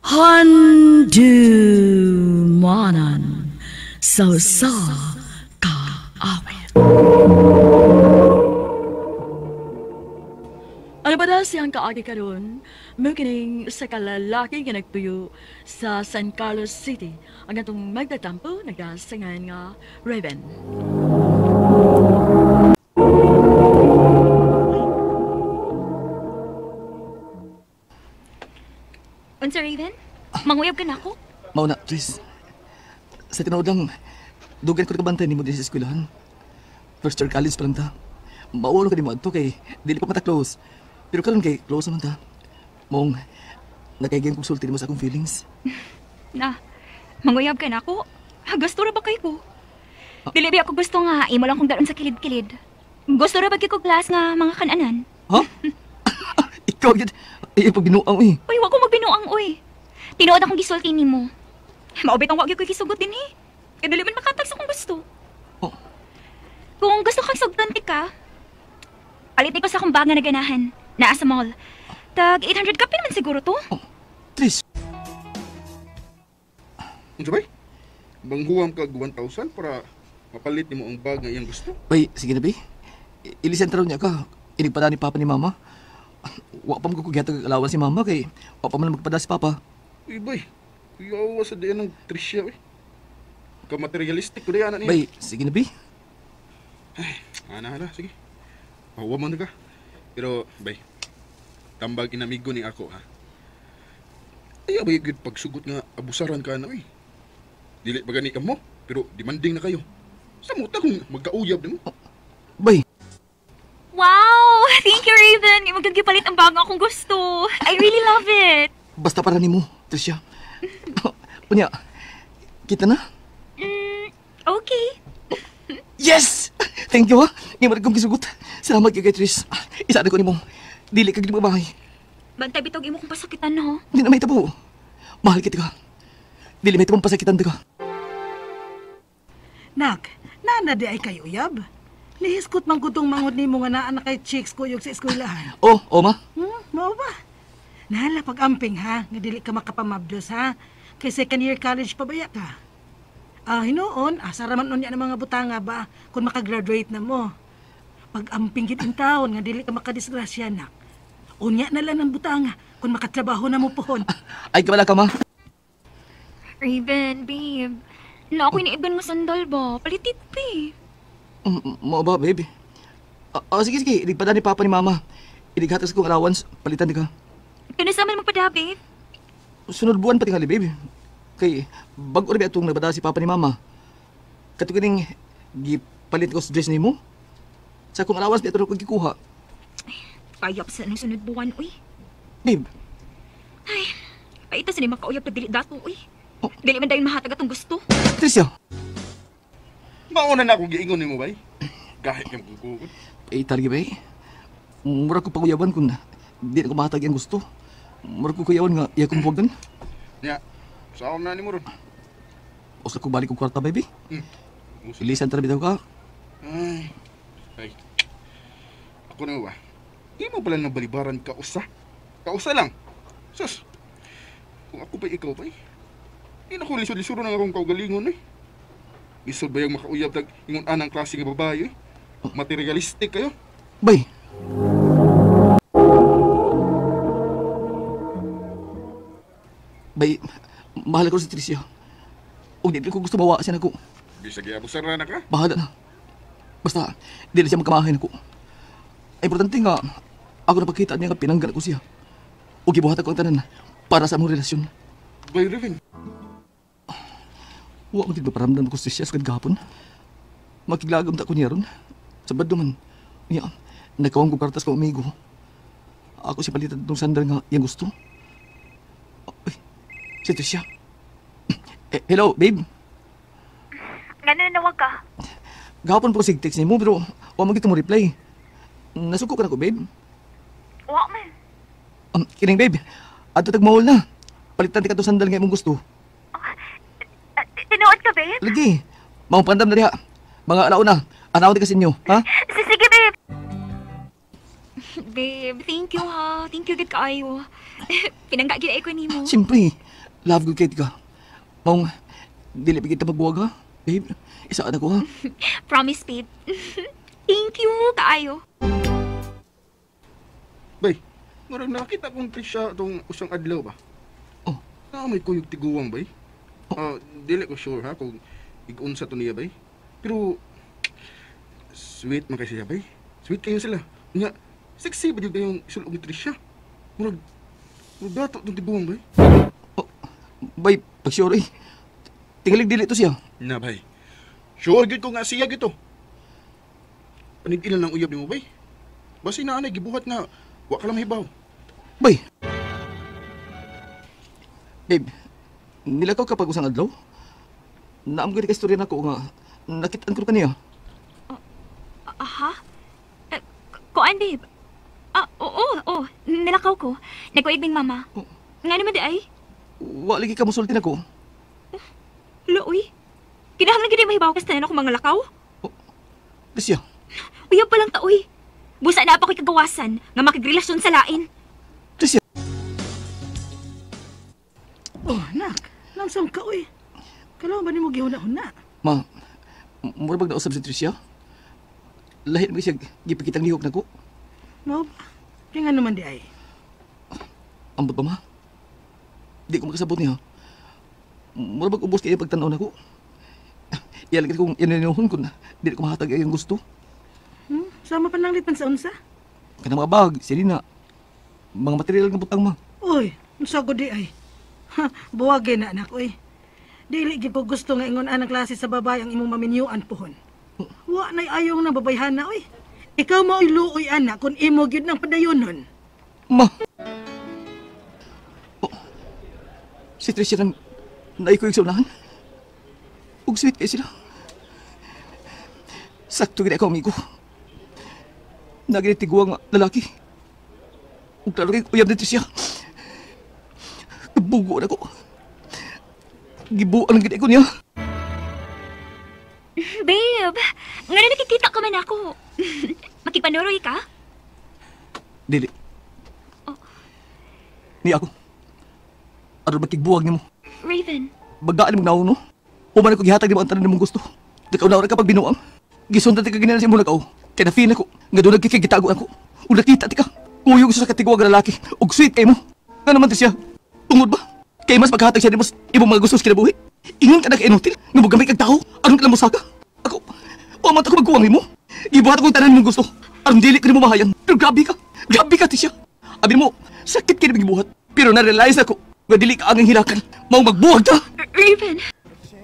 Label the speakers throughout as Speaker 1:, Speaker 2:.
Speaker 1: Handumanan sa usa ka awit. Ano ba na siyang kaagi karon? Mukining sa kalalaki nga nagtuyo sa San Carlos City. Ang atong magtatampo nagasangan nga Raven.
Speaker 2: Unsa, Raven? Manguyab ka na ako?
Speaker 3: Mauna, Tris. Sa tinuod lang, dugan ko nakabantay nimo din sa eskwelahan. First year college pa lang ta. Maulo ka nimo adto kay dili pa mata close. Pero karon kay close naman ta. Mong nakaiging kong sulti nimo sa akong feelings.
Speaker 2: Na, manguyab ka na ako? Gusto ra ba kay ko? Dili ba ako gusto nga imo lang kong dalon sa kilid-kilid. Gusto ra ba kay ko class nga mga kananan?
Speaker 3: Ha? Ikaw gyud ay pagbinuang eh.
Speaker 2: Uy, wa ko magbinuang uy. Tinuod akong gisulti nimo. Maubit ang wa gyud ko gisugot dinhi. Kay dili man makatag sa akong gusto.
Speaker 3: Oh.
Speaker 2: Kung gusto kang sugtan ka, palit ko sa akong bag nga naganahan. Naa sa mall. Tag 800 kapin man siguro to.
Speaker 3: Oh, Tris.
Speaker 4: Unsa bay? Banghuam kag 1,000 para mapalit nimo ang bag nga iyang gusto?
Speaker 3: Bay, sige na bay. Ilisan taraw niya ka. Inigpada ni Papa ni Mama. Wa pa mo gihatag og allowance si Mama kay wa pa man magpada si Papa.
Speaker 4: Uy bay, kuyawa sa diyan ng Tricia uy. Ka-materialistic ko diyan niya.
Speaker 3: Bay, sige na bay.
Speaker 4: Ay, ana na, sige. Pahuwa man na ka. Pero bay, tambag inamigo ni ako ha. Ayaw ba yung pagsugot nga abusaran ka na uy. Dili pa gani ka mo, pero demanding na kayo. Samuta kung magkauyab nimo.
Speaker 3: Bay.
Speaker 2: Wow! Thank you, Raven! Imo gyud gipalit ang bag nga akong gusto. I really love it.
Speaker 3: Basta para nimo, Tricia. Unya, kita na?
Speaker 2: Okay.
Speaker 3: Yes! Thank you, ha? Ngayon kong gisugot. Salamat kay Tris. Isa na ko nimo. Dili ka gid mabahay.
Speaker 2: Bantay bitog imo kong pasakitan, ho?
Speaker 3: Hindi na may tabo. Mahal kita ka. Dili may tabong pasakitan ka.
Speaker 5: Nak, nana di ay kayo uyab. Nihiskot man ko tong mangod nimo nga naa na kay chicks kuyog sa eskwelahan.
Speaker 3: Oh, oma.
Speaker 5: Mao ba? Nahala pag-amping ha, nga dili ka makapamabdos ha. Kay second year college pa baya ka. Hinuon, asa ra man unya ng mga butanga ba kung makagraduate na mo. Pag-amping gid in taon nga dili ka makadisgrasya nak. Unya na lang ang butanga kung makatrabaho na mo pohon.
Speaker 3: Ay, kabala ka ma.
Speaker 2: Raven, babe. Na ako iniigan mo sandal ba? Palitit pa eh.
Speaker 3: Mao ba, babe? Sige, sige. Iligpada ni Papa ni Mama. Ilighatas kong allowance. Palitan di ka.
Speaker 2: Kano sa man magpada, babe?
Speaker 3: Sunod buwan pa tingali, babe. Kay, bago rin atong nabada si Papa ni Mama. Katukining, gipalit ko sa dress nimo. Sa akong allowance, di ato ko gikuha.
Speaker 2: Kaya pa sa nang sunod buwan, uy.
Speaker 3: Babe.
Speaker 2: Ay, paita sa ni makauyab na dili dato, uy.
Speaker 3: Oh.
Speaker 2: Dili man dayon mahatag atong gusto.
Speaker 3: Tricia.
Speaker 4: Mauna na akong giingon nimo, bay. Kahit kang kukukot.
Speaker 3: Eh, targi, bay. Mura ko paguyaban kung di na ko mahatag ang gusto. Mura ko kuyawan nga iya kong buwagan.
Speaker 4: Nya, saan na ni mo ron?
Speaker 3: Usa ko balik kong kwarta, baby. Ilisan tara bitaw ka.
Speaker 4: Ay, ay. Ako na ba? Di mo pala nabalibaran kausa. Kausa lang. Sus, kung ako pa ikaw pa eh. Di na ko lisod-lisod na akong kaugalingon eh. Lisod ba yung makauyab tag ingon anang klase nga babae eh? Materialistic kayo.
Speaker 3: Bay. Bay, mahal ko si Tricia. Ug di ko gusto mawa siya nako.
Speaker 4: Bisag iabusar na ka.
Speaker 3: Bahala na. Basta, di na siya magkamahin ako. Ay, importante nga, ako napakita niya nga pinanggal ko siya. Ug gibuhat ako ang tanan para sa among relasyon.
Speaker 4: Bay, Raven.
Speaker 3: Wa man gid maparamdam ko si Tricia sa gahapon. Makiglagam ta ko niya ron. Sa bad man. Niya, nagkawang ko kartas ko amigo. Ako si palitan tong sandal nga iyang gusto. Ay, si Tricia. Eh, hello, babe.
Speaker 2: Nananawag ka?
Speaker 3: Gahapon po sig text nimo pero wa man gid mo reply. Nasuko ka na ko, babe.
Speaker 2: Wa man.
Speaker 3: Kining babe. Adto tag mall na. Palitan ti ka tong sandal nga imong gusto.
Speaker 2: Tinuod ka, babe?
Speaker 3: Lagi. Maong pandam na diha. Mga alauna. Anaw di ka sa inyo, ha?
Speaker 2: Sige, babe. Babe, thank you ha. Thank you gid kaayo. Pinangga gid ay ko nimo.
Speaker 3: Siyempre. Love good kay ka. Maong, dili pa kita magbuwag ha. Babe, isaan ako ha.
Speaker 2: Promise, babe. Thank you, kaayo.
Speaker 4: Bay, murag nakita kong Trisha itong usang adlaw ba?
Speaker 3: Oh.
Speaker 4: Na may kuyog tiguang bay. Ah, dili ko sure ha kung igunsa to niya bay. Pero sweet man kay siya bay. Sweet kayo sila. Nga sexy ba jud kayong sulog ni Trisha? Murag murag dato tong tiguang bay.
Speaker 3: Oh, bay, pag sure eh. Tingalig dili to siya.
Speaker 4: Na bay. Sure gyud ko nga siya gyud to. Panig ilan lang uyab nimo bay? Basi na anay gibuhat nga wa ka lang hibaw.
Speaker 3: Bay! Babe, nilakaw ka pag usang adlaw? Naam ko ka istorya nako nga nakitaan ko kaniya.
Speaker 2: Aha? Eh, kuan, babe? Ah, oo, oo. Nilakaw ko. Nagkuig ning mama.
Speaker 3: Oh.
Speaker 2: Nga naman di ay?
Speaker 3: Wa lagi ka musulti nako.
Speaker 2: Luoy. Kinahanglan gid mahibaw kas tanan ako mga lakaw.
Speaker 3: Oh, Lisya.
Speaker 2: Uyab pa lang ta, uy. Busa na pa ko'y kagawasan nga makigrelasyon sa lain.
Speaker 3: Lisya.
Speaker 5: Oh, nak. Langsam ka, uy. Kalaw ba nimo gihuna-huna?
Speaker 3: Ma, mura bag nausab si Tricia? Lahi naman siya gipakitang lihok nako.
Speaker 5: Mao ba? Kaya nga naman di ay.
Speaker 3: Ambot ba, ma? Di ko makasabot niya. Mura bag ubos kaya pagtanaw nako. Iyalag kong ininuhon ko na di ko mahatag ang gusto.
Speaker 5: Sama pa nang litan sa unsa?
Speaker 3: Kanang mga bag, silina, mga material nga butang, ma.
Speaker 5: Uy, unsa gud di ay? Ha, buwagay na anak, uy. Dili gyud ko gusto nga ingon anang klase sa babae ang imong maminyuan pohon. Wa nay ayong nang babayhana, uy. Ikaw mao'y luoy anak kung imo gyud nang padayonon.
Speaker 3: Ma. Oh, si Tricia nang naikoy sa unahan. Ug sweet kay sila. Sakto gid ako, amigo. Nagitiguang lalaki. Ug klaro kay uyab ni Tricia. Kabugo na ko. Gibuan gid ko niya.
Speaker 2: Babe, nga na nakikita ka man ako. Makipanuroy ka?
Speaker 3: Dili.
Speaker 2: Oh.
Speaker 3: Ni ako. Aron makigbuwag nimo.
Speaker 2: Raven.
Speaker 3: Bagaan mo naon, no? Human ako gihatag nimo ang tanan nimong gusto. Nakaw na ka pag binuang. Gisundan ti ka ginana sa imong nakaw. Kaya na-feel ako nga doon nagkikigitago ako. Ug nakita ti ka. Kuyog sa katigwag nga lalaki. Ug sweet kay mo. Nga naman ti siya. Tungod ba? Kay mas maghatag siya nimo imong mga gusto sa kinabuhi. Ingon ka na kay inutil. Nga mogamay kag tawo. Aron ka lang mosaka. Ako, wa man ta ko magkuwang nimo. Gibuhat akong tanan nimong gusto. Aron dili ka nimo mahayan. Pero grabe ka. Grabe ka ti siya. Abi mo, sakit kay gibuhat. Pero na-realize ako nga dili ka ang hilakan. Mao magbuwag ta.
Speaker 2: Raven.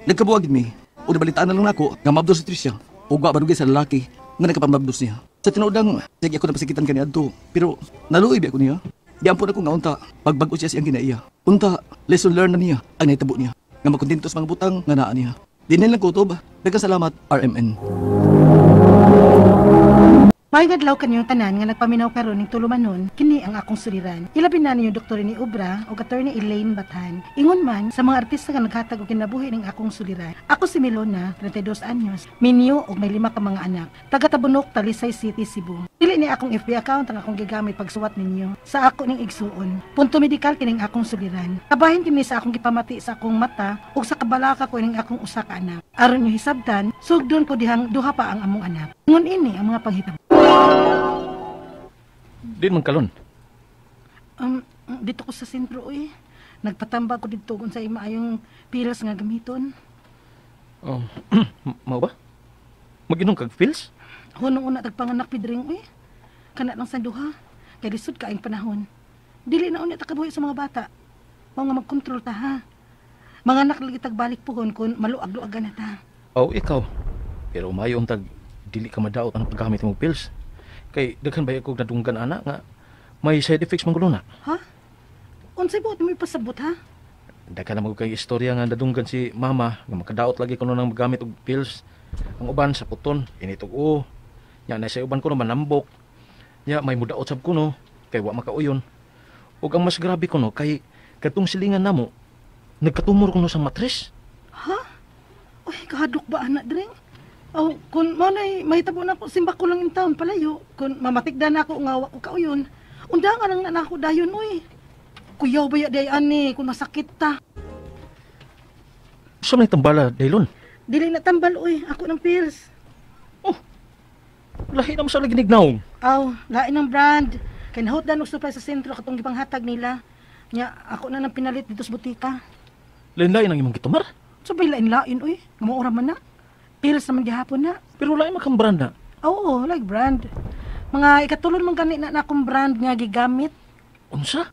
Speaker 3: Nagkabuwag gid mi. O nabalitaan na lang nako nga mabdos si Tricia. Ug wa barugay sa lalaki nga nagkapamabdos niya. Sa tinuod lang, sige ako napasikitan kani adto. Pero naluoy bi ako niya. Giampon ako nga unta pagbag-o siya siyang ginaiya. Unta lesson learned na niya ang nahitabo niya. Nga makontento sa mga butang nga naa niya. Dinhin lang kutob. Daghang salamat, RMN.
Speaker 5: Maayong adlaw kaninyong tanan nga nagpaminaw karon ning tulumanon, kini ang akong suliran. Ilabi na ninyo Dr. ni Obra ug Attorney Elaine Bathan. Ingon man sa mga artista nga naghatag og kinabuhi ning akong suliran. Ako si Milona, 32 anyos, minyo og may 5 ka mga anak. Taga Tabunok, Talisay City, Cebu. Dili ni akong FB account ang akong gigamit pagsuwat ninyo sa ako ning igsuon. Punto medikal kining akong suliran. Kabahin kini sa akong gipamati sa akong mata ug sa kabalaka ko ning akong usa ka anak. Aron nyo hisabtan, sugdon ko dihang duha pa ang among anak. Ingon ini ang mga panghitabo.
Speaker 6: Din man kalon.
Speaker 5: Dito ko sa sentro, uy. Nagpatamba ko dito kung sa imaayong pills nga gamiton.
Speaker 6: Mao ba? Mag-inom kag pills?
Speaker 5: Hunong una tagpanganak pidring, uy. Kana lang sa duha. Kay lisod kaayong panahon. Dili na unya takabuhi sa mga bata. Mao nga magkontrol ta ha. Mga anak lagi tagbalik puhon kun maluag-luagan na ta.
Speaker 6: Oh, ikaw. Pero mayo tag dili ka madaot ang paggamit imong pills. Kay daghan ba akong nadunggan ana nga may side effects man kuno na.
Speaker 5: Ha? Unsay buot mo ipasabot ha?
Speaker 6: Daghan na kay istorya nga nadunggan si mama nga makadaot lagi kuno nang magamit og pills. Ang uban sa puton, init og uo. Nya na sa uban kuno manambok. Nya may mudaot sab kuno kay wa makauyon. Ug ang mas grabe kuno kay kadtong silingan namo nagkatumor kuno sa matres.
Speaker 5: Ha? Uy, kahadlok ba ana dring? Oh, kun mo nay mahitabo na ko simba ko lang in town palayo. Kun mamatigda na ako nga wa ko kauyon. Unda nga lang na nako dayon oy. Kuyaw ba ya day ani kun masakit ta.
Speaker 6: Sa may tambala, Daylon?
Speaker 5: Dili na tambal, uy. Ako ng pills.
Speaker 6: Oh, lahi naman sa laginig naong.
Speaker 5: Aw, lain ng brand. Kay nahutdan og supply sa sentro katong gipanghatag nila. Nya, ako na nang pinalit dito sa butika.
Speaker 6: Lain-lain ang imong gitumar?
Speaker 5: So, bay lain-lain, uy. Nga man na. Pills naman gihapon na.
Speaker 6: Pero lain man kang brand na.
Speaker 5: Oo, like brand. Mga ikatulon man gani na akong brand nga gigamit.
Speaker 6: Unsa?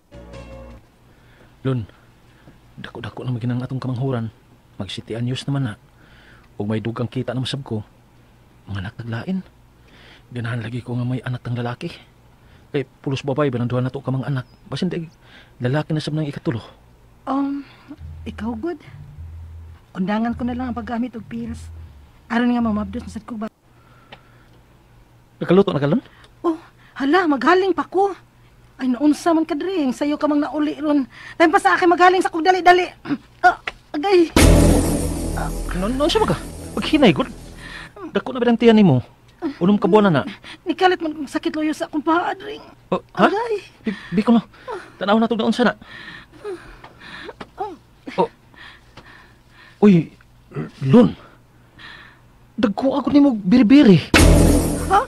Speaker 6: Lon, dako-dako na maginang atong kamanghuran. Mag-city news naman na. Ug may dugang kita na masab ko. Mga anak taglain. Ganahan lagi ko nga may anak tang lalaki. Kay pulos babay ba nang duha na to ka mga anak. Basin di lalaki na sab nang ikatulo.
Speaker 5: Ikaw good. Undangan ko na lang ang paggamit og pills. Aron nga mamabdos na sad ko ba.
Speaker 6: Nakaluto na ka, Lon?
Speaker 5: Oh, hala, maghaling pa ko. Ay, naunsa man ka dring. Sayo ka mang nauli ron. Time pa sa akin maghaling sa kog dali-dali. Agay.
Speaker 6: Noon siya ba ka? Paghinay, good. Dako na ba ang tiyan nimo? Unom ka buwan na na.
Speaker 5: Nikalit man kong sakit loyo sa akong paa, dring.
Speaker 6: Oh, ha?
Speaker 5: Agay.
Speaker 6: Bi ko no. Tanaw na itong naunsa na. Oh. Uy, Lon. Dagko ako nimo biribiri.
Speaker 5: Ha?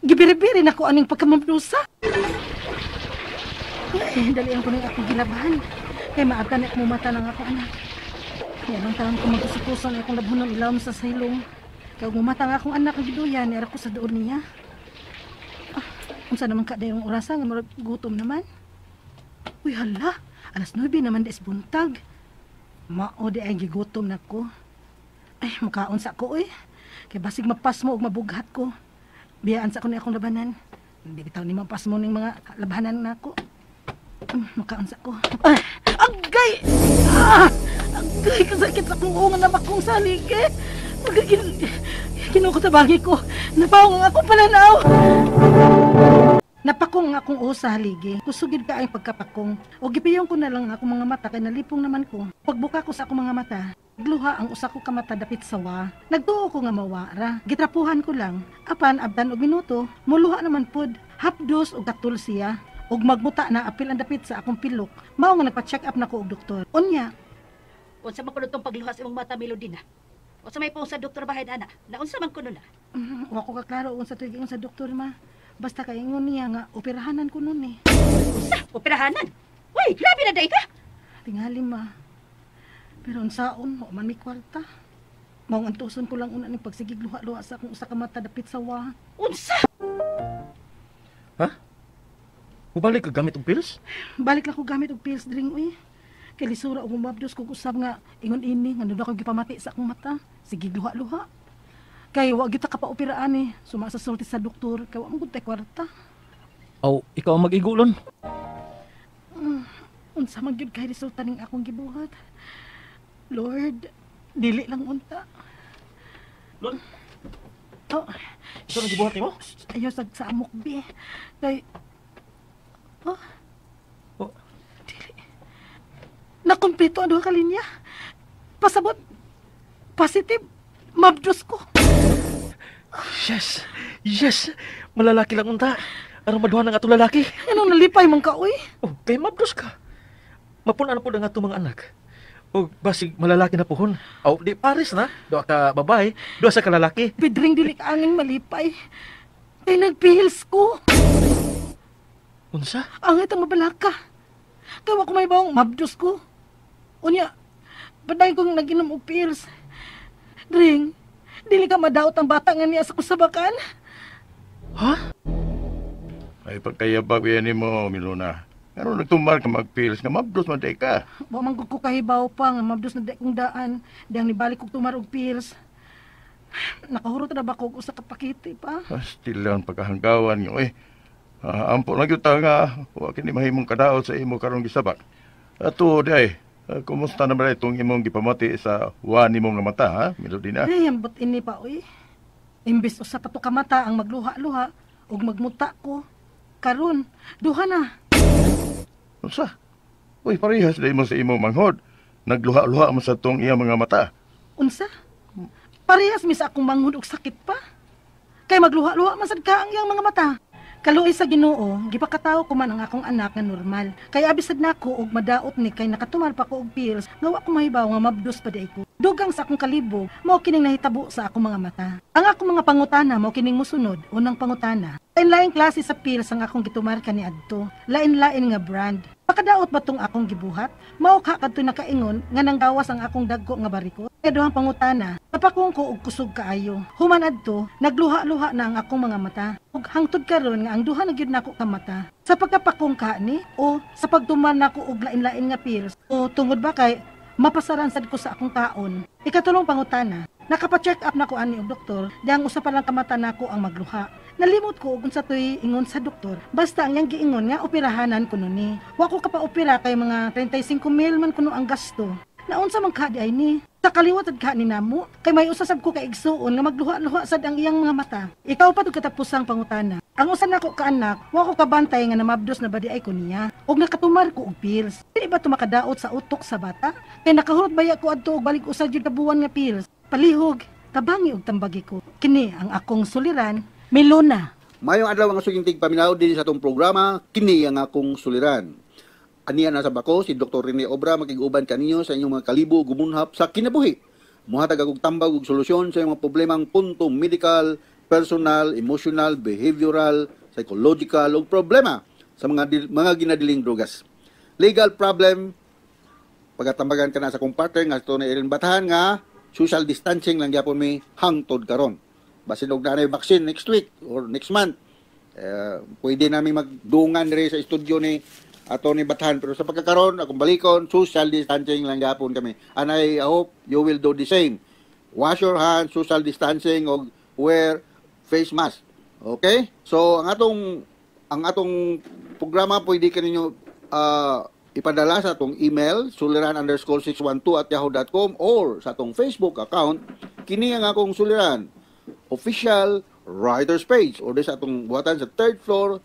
Speaker 5: Gibiribiri na ko aning pagkamabdusa. Ay, dali ang kuning akong gilabahan. Kay maabtan na akong mata ng akong anak. Kaya nang taon ko magkusukusan ay akong labhonon ilawom sa silong. Kaya mumata nga akong anak ang giduyan, nira ko sa doon niya. Ah, unsa naman ka dayong orasa nga murag gutom naman. Uy, hala, 9:00 naman des buntag. Mao di ay gigutom na ko. Ay, mukaon sa ko, uy. Kay basig mapasmo og mabughat ko. Biyaan sa ko ni akong labanan. Hindi bitaw ni mapasmo ning mga labanan nako. Mukaon sa ko. Ay, agay! Ah, agay, kasakit sa akong ungan na bakong salig eh. Kinukutabagi ko. Napawang ang akong pananaw. Napakong ang akong usa haligi. Kusugid ka ang pagkapakong. O gipiyong ko na lang akong mga mata kay nalipong naman ko. Pagbuka ko sa akong mga mata, gluha ang usa ko ka mata dapit sawa. Nagtuo ko nga mawara. Gitrapuhan ko lang. Apan abdan og minuto, muluha naman pud. Hapdos og katul siya. Og magmuta na apil ang dapit sa akong pilok. Mao nga nagpa-check up na ko og doktor. Unya,
Speaker 7: unsa man kuno tong pagluha sa imong mata, Melodina? Unsa may pong sa doktor bahin ana? Naunsa man kuno na?
Speaker 5: Wa ko kaklaro unsa tuig ingon sa doktor ma. Basta kay ingon niya nga operahanan ko nun eh.
Speaker 7: Unsa? Operahanan? Uy, grabe na day ka.
Speaker 5: Tingali ma. Pero unsaon, wa man may kwarta. Maong antuson ko lang una ning pagsigig luha-luha sa akong usa ka mata dapit sa wa.
Speaker 7: Unsa?
Speaker 6: Ha? Mubalik ka gamit og pills?
Speaker 5: Balik lang ko gamit og pills dring uy. Kay lisura og mabdos kog usab nga ingon ini nga nuna ko gipamati sa akong mata. Sige luha-luha. Kay wa gyud ta kapaoperaan eh. Suma sa sulti sa doktor kay wa man gud tay kwarta.
Speaker 6: Aw, ikaw ang mag-igo, Lon.
Speaker 5: Unsa man gyud kay resulta ning akong gibuhat. Lord, dili lang unta.
Speaker 6: Lon?
Speaker 5: Oh,
Speaker 6: Ito ang gibuhat nimo?
Speaker 5: Ayaw sa amok bi. Kay oh.
Speaker 6: Oh.
Speaker 5: Dili. Nakumpleto ang duha ka linya. Pasabot. Positive. Mabdos ko.
Speaker 6: Yes. Yes. Malalaki lang unta. Aron maduha ng atong lalaki.
Speaker 5: Anong nalipay man ka, uy?
Speaker 6: Oh, kay mabdos ka. Mapun-an po ang atong mga anak. O basig malalaki na puhon. Aw, di pares na. Duha ka babae, duha sa kalalaki.
Speaker 5: Pedring dili ka angin malipay. Kay nagpihils ko.
Speaker 6: Unsa?
Speaker 5: Ang itang mabalaka. Kay wa ko may bawang mabdos ko. Unya, paday kong nag-inom og pills. Dring, dili ka madaot ang bata nga niya sa kusabakan.
Speaker 6: Ha?
Speaker 8: Ay, pagkayabag yan mo, Milona. Ano nagtumar ka mag-pills nga mabdos man day ka.
Speaker 5: Wa man gud ko kahibaw pa nga mabdos na day kong daan. Diyang nibalik kog tumar og pills. Nakahurot na ba ko og usa ka pakete pa?
Speaker 8: Still lang pagkahanggawan nga, oy. Ampo na gyud ta nga wa kini mahimong kadaot sa imo karong gisabak. Ato day, kumusta naman itong imong gipamati sa wa nimo nga mata, ha, Melodina?
Speaker 5: Ay, ambot ini pa, oy. Imbis usa pa to ka mata ang magluha-luha ug magmuta ko. Karon, duha na.
Speaker 8: Unsa? Uy, parehas day mo sa imong manghod. Nagluha-luha mo sa tong iyang mga mata.
Speaker 5: Unsa? Parehas mi sa akong manghod og sakit pa. Kay magluha-luha man sad ka ang iyang mga mata. Kaluoy sa Ginoo, gipakatawo ko man ang akong anak nga normal. Kay abi sad nako og madaot ni kay nakatumar pa ko og pills, nga wa ko mahibaw nga mabdos pa di ko. Dugang sa akong kalibog, mao kining nahitabo sa akong mga mata. Ang akong mga pangutana mao kining mosunod. Unang pangutana, lain-laing klase sa pills ang akong gitumar kaniadto. Lain-lain nga brand. Makadaot ba tong akong gibuhat? Mao ka kadto nakaingon nga nanggawas ang akong dagko nga bariko? Ikaduhang pangutana, napakong ko og kusog kaayo. Human adto, nagluha-luha na ang akong mga mata. Ug hangtod karon nga ang duha na gyud nako ka mata. Sa pagkapakong ka ni o sa pagtuman nako og lain-lain nga pills o tungod ba kay mapasaran sad ko sa akong kaon? Ikatulong pangutana, nakapa-check up nako ani og doktor, diyang usa pa lang ka mata nako ang magluha. Nalimot ko og unsa toy ingon sa doktor. Basta ang iyang giingon nga operahanan kuno ni. Wa ko kapaopera kay mga 35 mil man kuno ang gasto. Naunsa man ka di ay ni? Sa kaliwat ad ka ni namo, kay may usa sab ko ka igsuon nga magluha-luha sad ang iyang mga mata. Ikaw pa katapusang pangutana. Ang usa nako ka anak, wa ko kabantay nga namabdos na ba di ay ko niya. Og nakatumar ko og pills. Dili ba to makadaot sa utok sa bata? Kay nakahurot baya ko adto og balik usa jud ka buwan nga pills. Palihog, tabangi og tambagi ko. Kini ang akong suliran, Melona.
Speaker 9: Mayong adlaw ang suging tigpaminaw din sa atong programa, kini ang akong suliran. Aniya na sa bako si Dr. Rene Obra makig-uban kaninyo sa inyong mga kalibo gumunhap sa kinabuhi. Muhatag akong tambag ug solusyon sa inyong mga problemang punto medical, personal, emotional, behavioral, psychological ug problema sa mga ginadiling drogas. Legal problem, pagatambagan ka na sa kong partner nga ito na Erin Batahan nga social distancing lang gyapon mi hangtod karon. Basin og naay vaccine next week or next month. Pwede namin magdungan diri sa studio ni Atty. Batahan, pero sa pagkakaroon akong balikon, social distancing lang gyapon kami. And I hope you will do the same. Wash your hands, social distancing og wear face mask. Okay? So ang atong programa pwede kaninyo ipadala sa atong email suliran_612@yahoo.com or sa atong Facebook account, kini ang akong suliran official writers page, or di sa atong buhatan sa third floor,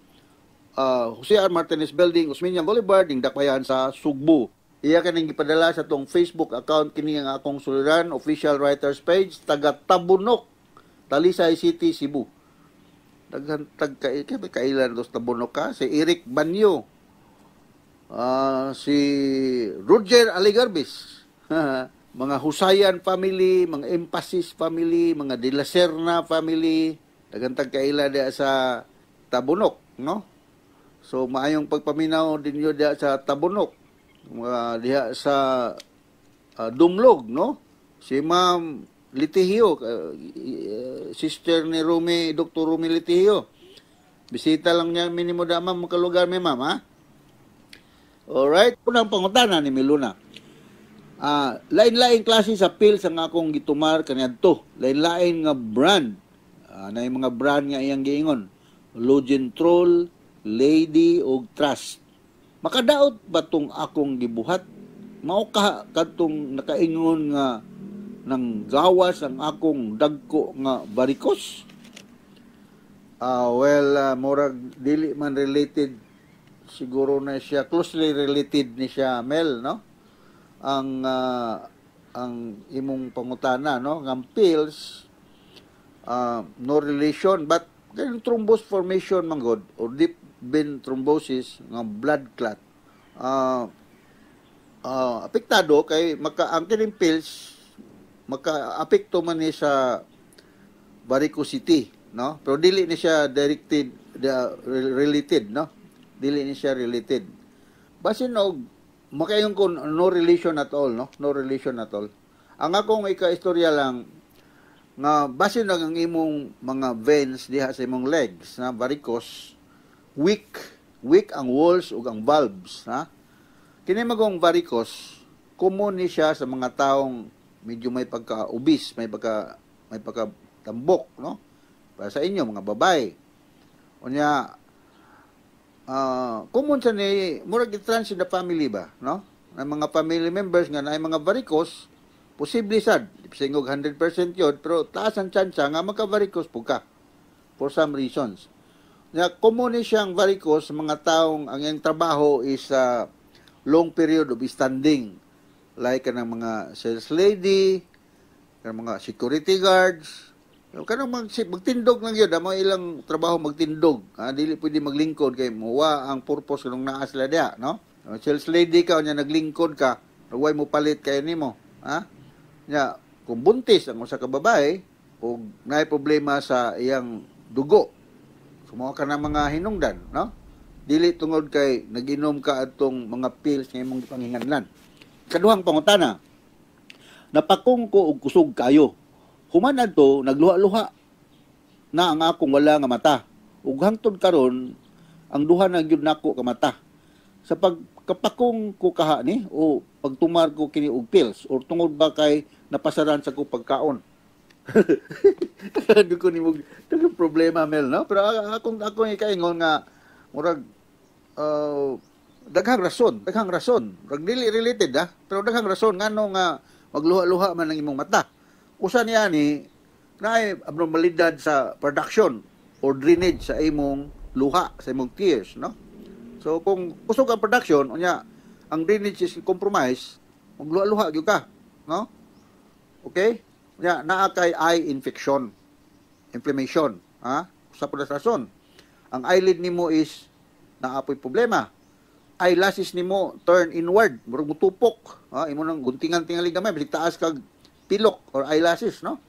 Speaker 9: Jose R. Martinez Building, Osmeña Boulevard, ning Dakbayan sa Sugbo. Iya kaning gipadala sa atong Facebook account, kini ang akong suliran official writers page, taga Tabunok, Talisay City, Cebu. Daghan tag kay kailan dos Tabunok ka si Eric Banyo. Si Roger Aligarbis. Mga Husayan family, mga Emphasis family, mga De La Serna family, daghan tag kaila diha sa Tabunok, no? So maayong pagpaminaw din yo diha sa Tabunok, mga diha sa Dumlog, no? Si Ma'am Litihio, sister ni Rumi, Dr. Rumi Litihio. Bisita lang niya minimo da, ma'am, makalugar mi, ma'am, ha? Alright, unang pangutana ni Miluna. Lain-lain klase sa pills ang akong gitumar kaniadto. Lain-lain nga brand. Na mga brand nga iyang giingon. Logentrol, Lady ug Trust. Makadaot ba tong akong gibuhat? Mao ka kadtong nakaingon nga nang gawas ang akong dagko nga varicose? Well, murag dili man related siguro na siya, closely related ni siya, Mel, no? Ang imong pangutana, no, ng pills, no relation, but ganun thrombus formation man god or deep vein thrombosis nga blood clot, apektado kay maka ang kining pills maka-apekto man ni sa varicosity, no? Pero dili ni siya directed related, no? Dili ni siya related. Basin og makaingon ko no relation at all, no? No relation at all. Ang akong ika-istorya lang nga basin lang ang imong mga veins diha sa imong legs na varicose, weak weak ang walls ug ang valves, ha? Kini magong varicose, common ni siya sa mga taong medyo may pagka-obese, may pagka tambok, no? Para sa inyo mga babae. Unya common sa ni murag trans in the family ba, no? Ang mga family members nga naay mga varicose, posible sad, singog 100% yun, pero taas ang tsansa nga magka-varicose po ka for some reasons. Nga common ni siyang varicose sa mga taong ang iyang trabaho is long period of standing, like kanang mga sales lady, kanang mga security guards, kanang magtindog lang yun, amo ilang trabaho magtindog. Dili pwede maglingkod kay muwa ang purpose kanong naa sila diha, no? Sales lady ka, unya naglingkod ka, way mo palit kay nimo, ha? Nya, kung buntis ang usa ka babae ug naay problema sa iyang dugo, sumuha ka ng mga hinungdan, no? Dili tungod kay naginom ka atong mga pills nga imong gipanghinganlan. Kaduhang pangutana, napakong ko og kusog kayo. Human adto nagluha-luha na ang akong wala nga mata. Ug hangtod karon ang duha na gyud nako ka mata. Sa pagkapakong ko kaha ni o pagtumar ko kini og pills or tungod ba kay napasaran sa ko pagkaon. Doon ko nimo daghang problema, Mel, no? Pero akong ako ikaingon nga murag daghang rason, daghang rason. Murag dili related ah, pero daghang rason ngano nga magluha-luha man ang imong mata. Usa niya ni naay abnormalidad sa production or drainage sa imong luha, sa imong tears, no? So kung kusog ang production, unya ang drainage is compromised, magluha-luha gyud ka, no? Okay? Unya naa kay eye infection, inflammation, ha? Usa pa sa rason. Ang eyelid nimo is naa poy problema. Eyelashes nimo turn inward, murag mutupok, ha? Imo nang guntingan tingali gamay, bisig taas kag pilok or eyelashes, no?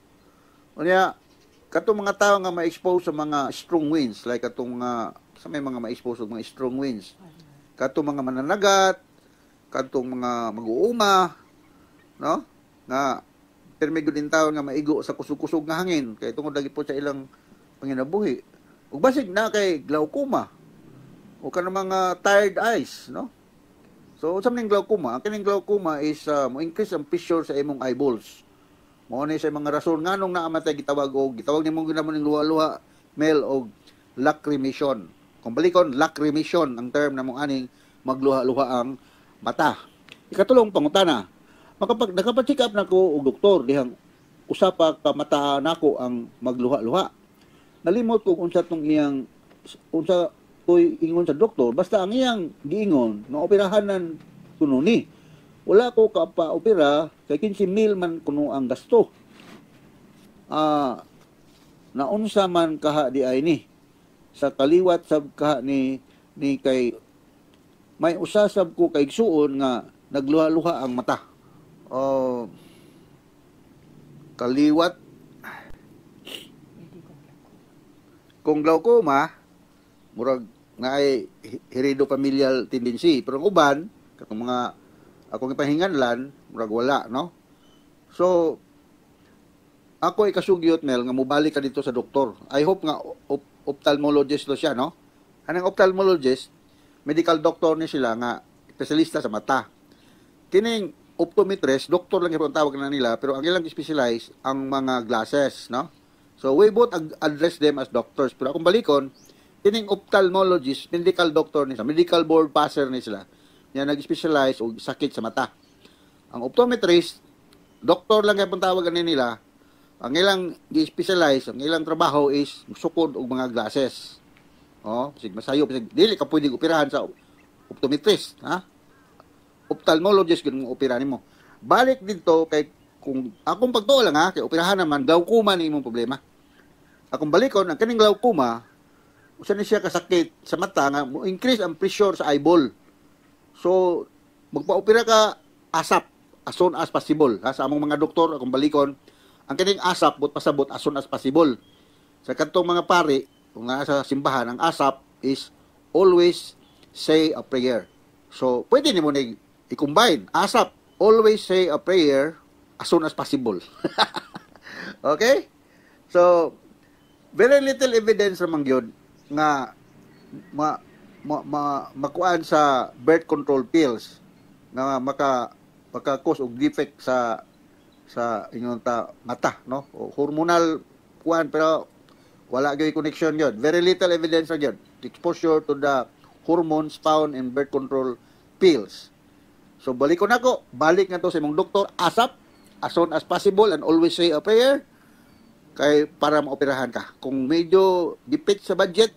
Speaker 9: Unya katong mga tao nga ma-expose sa mga strong winds, like katong mga sa may mga ma-expose og mga strong winds, katong mga mananagat, katong mga mag-uuma, no? Nga pirmi gud taon nga maigo sa kusog-kusog nga hangin kay tungod lagi po sa ilang panginabuhi. Ug basig na kay glaucoma o kanang mga tired eyes, no? So unsa man ning glaucoma? Ang kining glaucoma is mo increase ang pressure sa imong eyeballs. Mao ni sa mga rason nganong naa man tay gitawag og gitawag nimo ginamo ning luha-luha, Mel, og lacrimation. Kung balikon, lacrimation ang term na mong aning magluha-luha ang mata. Ikatulong pangutana, makapag nakapa-check up nako og doktor dihang usa pa ka mata nako ang magluha-luha. Nalimot ko kung unsa tong iyang unsa ko'y ingon sa doktor, basta ang iyang giingon nga operahanan kuno ni. Wala ko ka pa-opera kay 15 mil man kuno ang gasto. Naunsa man kaha di ay ni sa kaliwat sab kaha ni ni kay may usa sab ko kay igsuon nga nagluha-luha ang mata. Oh, kaliwat kung glaucoma murag naay heredofamilial tendency, pero ang uban katong mga akong ipahinganlan murag wala, no? So ako ikasugyot, Mel, nga mobalik ka dito sa doktor. I hope nga ophthalmologist lo siya, no? Anang ophthalmologist, medical doctor ni sila nga espesyalista sa mata. Kining optometrist, doktor lang yung tawag na nila, pero ang ilang specialize ang mga glasses, no? So we both address them as doctors, pero akong balikon, kining ophthalmologist, medical doctor ni sila, medical board passer ni sila, nga nag-specialize og sakit sa mata. Ang optometrist, doktor lang yung tawag ani nila, ang ilang gi-specialize, ang ilang trabaho is sukod og mga glasses. Oh, sig masayo, sig dili ka pwede operahan sa optometrist, ha? Ophthalmologist gyud mo opera nimo. Balik dito kay kung akong pagtuo lang ha, kay operahan naman glaucoma ni imong problema. Akong balikon ang kaning glaucoma, usa ni siya kasakit sa mata nga mo increase ang pressure sa eyeball. So magpa-opera ka ASAP, as soon as possible, ha? Sa among mga doktor, akong balikon, ang kining ASAP but pasabot as soon as possible. Sa kadtong mga pari kung naa sa simbahan, ang ASAP is always say a prayer. So pwede nimo ni i-combine ASAP, always say a prayer as soon as possible. Okay? So very little evidence naman gyud nga ma, ma, ma, makuan sa birth control pills nga maka cause og defect sa inyong ta mata, no? O hormonal kuan, pero wala gyud connection yun. Very little evidence ra gyud exposure to the hormones found in birth control pills. So balik ko nako, balik nga to sa imong doktor ASAP, as soon as possible, and always say a prayer kay para maoperahan ka. Kung medyo gipit sa budget,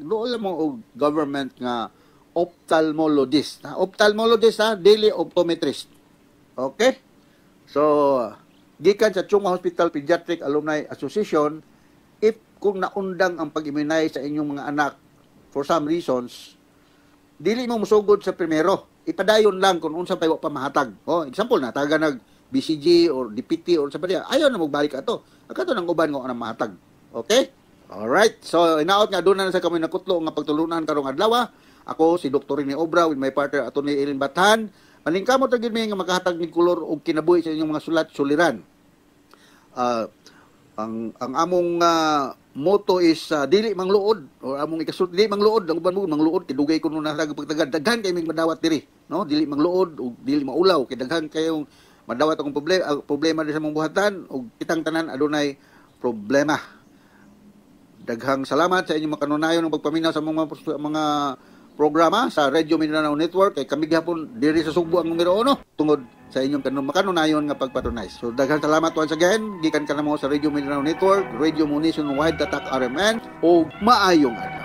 Speaker 9: doon mo og government nga ophthalmologist. Ha? Ophthalmologist ha, daily optometrist. Okay? So, gikan sa Chong Hua Hospital Pediatric Alumni Association, if kung naundang ang pag-immunize sa inyong mga anak for some reasons, dili mo musugod sa primero. Ipadayon lang kung unsa pa wa pa mahatag. Oh, example na, taga nag BCG or DPT or sa pa ayaw na magbalik ato. Akato nang uban nga anang mahatag. Okay? Alright. So inaot nga doon na sa kami nakutlo nga pagtulunan karong adlaw. Ako si Dr. Rene Obra with my partner Atty. Eileen Bathan. Maningkamot ra gyud mi nga makahatag ning kolor og kinabuhi sa inyong mga sulat suliran. Ang among motto is dili mangluod or among ikasulti dili mangluod ang uban mo mangluod kay dugay kuno na sa pagtagad, daghan kay ming madawat diri, no? Dili mangluod ug dili maulaw kay daghan kayong madawat akong problema, problema diri sa among buhatan ug kitang tanan adunay problema. Daghang salamat sa inyong makanunayon ng pagpaminaw sa mga programa sa Radio Mindanao Network kay kami gihapon diri sa Sugbo ang numero 1 tungod sa inyong makanunayon nga pagpatronize. So daghang salamat once again gikan kanamo sa Radio Mindanao Network, Radio Mo Nationwide, Tatak RMN, ug maayong adlaw.